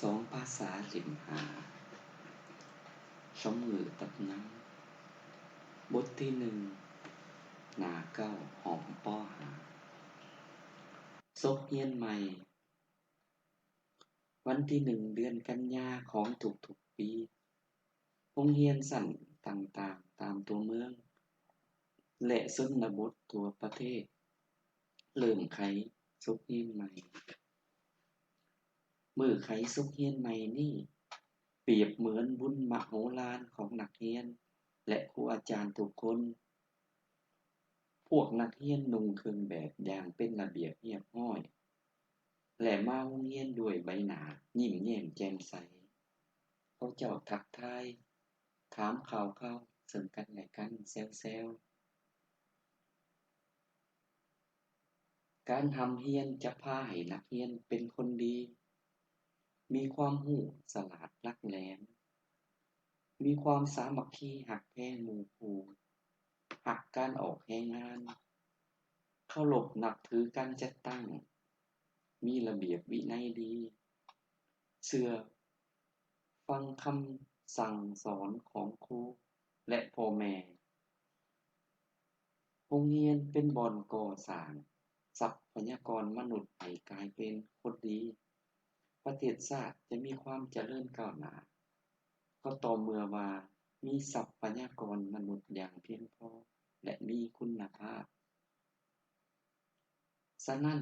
ສອງພາສາເຫຼັ້ມຫາ ສອງມືຕັບນຳ. ບົດທີໜຶ່ງ ໜ້າເກົ້າ ຫ້ອງປໍຫາ ສົກຮຽນໃໝ່. ວັນທີໜຶ່ງ ເດືອນກັນຍາຂອງທຸກໆປີ, ໂຮງຮຽນຊັ້ນຕ່າງໆຕາມຕົວເມືອງ ແລະ ຊົນນະບົດທົ່ວປະເທດ ເລີ່ມໄຂສົກຮຽນໃໝ່. ມື້ໄຂສົກຮຽນໃໝ່ນີ້ ປຽບເໝືອນບຸນມະໂຫລານຂອງນັກຮຽນ ແລະ ຄູອາຈານທຸກຄົນ. ພວກນັກຮຽນນຸ່ງເຄື່ອງແບບຢ່າງເປັນລະບຽບຮຽບຮ້ອຍ ແລະ ມາໂຮງຮຽນດ້ວຍໃບໜ້າຍິ້ມແຍ້ມແຈ່ມໃສ. ເຂົາເຈົ້າທັກທາຍ, ຖາມຂ່າວຄາວເຊິ່ງກັນແລະກັນແຊວໆ. ການຮ່ຳຮຽນຈະພາໃຫ້ນັກຮຽນເປັນຄົນດີ, ມີຄວາມຮູ້ສະຫຼາດຫຼັກແຫຼມ, ມີຄວາມສາມັກຄີຮັກແພງໝູ່ຄູ່, ຮັກການອອກແຮງງານ, ເຄົາລົບນັບຖືການຈັດຕັ້ງ, ມີລະບຽບວິໄນດີ, ເຊື່ອຟັງຄຳສັ່ງສອນຂອງຄູ ແລະ ພໍ່ແມ່. ໂຮງຮຽນເປັນບ່ອນກໍ່ສ້າງຊັບພະຍາກອນມະນຸດໃຫ້ກາຍເປັນຄົນດີ. ປະເທດຊາດຈະມີຄວາມຈະເລີນກ້າວໜ້າ ກໍຕໍ່ເມື່ອວ່າມີຊັບພະຍາກອນມະນຸດຢ່າງພຽງພໍ ແລະ ມີຄຸນນະພາບ. ສະນັ້ນ,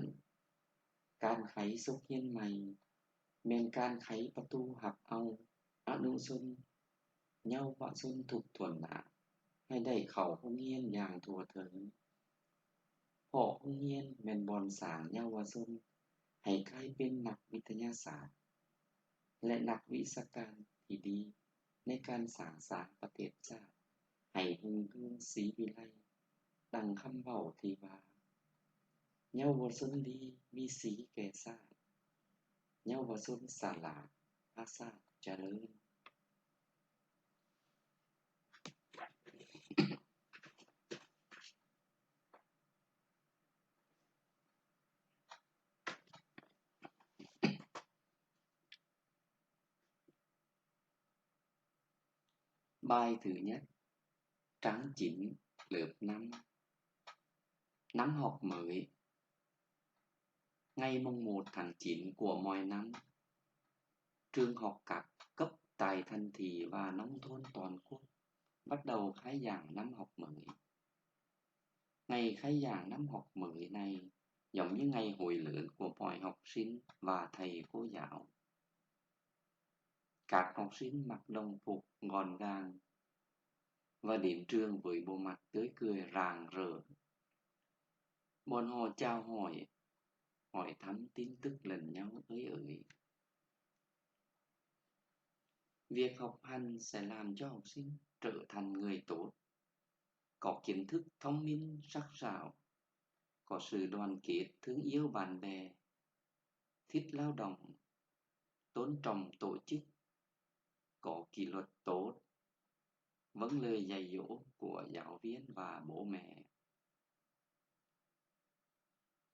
ການໄຂສົກຮຽນໃໝ່ ແມ່ນການໄຂປະຕູຮັບເອົາອະນຸຊົນ ເຍົາວະຊົນທຸກຖ້ວນໜ້າ ໃຫ້ໄດ້ເຂົ້າໂຮງຮຽນຢ່າງທົ່ວເຖິງ. ເພາະໂຮງຮຽນແມ່ນບ່ອນສ້າງເຍົາວະຊົນໃຫ້ກາຍເປັນນັກວິທະຍາສາດ ແລະ ນັກວິຊາການທີ່ດີ ໃນການສ້າງສາງປະເທດຊາດໃຫ້ຮຸ່ງເຮືອງສີວິໄລ, ດັ່ງຄຳເວົ້າທີ່ວ່າ, ເຍົາວະຊົນດີມີສີແກ່ຊາດ, ເຍົາວະຊົນສະຫຼາດພາຊາດຈະເລີນ. ບາຍຖືຍຽດ Tháng chín lớp năm. Năm học mới. Ngày mùng một tháng chín của mọi năm, trường học các cấp tại thành thị và nông thôn toàn quốc bắt đầu khai giảng năm học mới. Ngày khai giảng năm học mới này giống như ngày hội lớn của mọi học sinh và thầy cô giáo. Các học sinh mặc đồng phục gọn gàng và đến trường với bộ mặt tươi cười rạng rỡ. Bọn họ chào hỏi, hỏi thăm tin tức lẫn nhau ới ới. Việc học hành sẽ làm cho học sinh trở thành người tốt, có kiến thức thông minh sắc sảo, có sự đoàn kết thương yêu bạn bè, thích lao động, tôn trọng tổ chức, có kỷ luật tốt, vâng lời dạy dỗ của giáo viên và bố mẹ.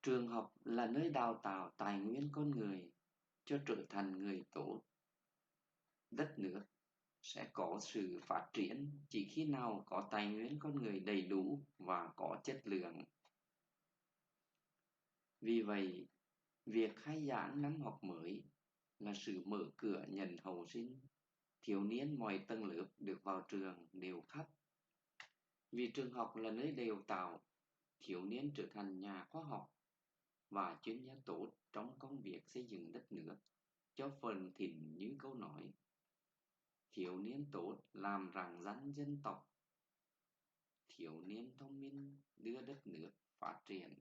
Trường học là nơi đào tạo tài nguyên con người cho trở thành người tốt. Đất nước sẽ có sự phát triển chỉ khi nào có tài nguyên con người đầy đủ và có chất lượng. Vì vậy, việc khai giảng năm học mới là sự mở cửa nhận học sinh, thiếu niên mọi tầng lớp được vào trường đều khắp. Vì trường học là nơi đào tạo thiếu niên trở thành nhà khoa học và chuyên gia tốt trong công việc xây dựng đất nước, cho phần thịnh như câu nói: Thiếu niên tốt làm rạng danh dân tộc, thiếu niên thông minh đưa đất nước phát triển.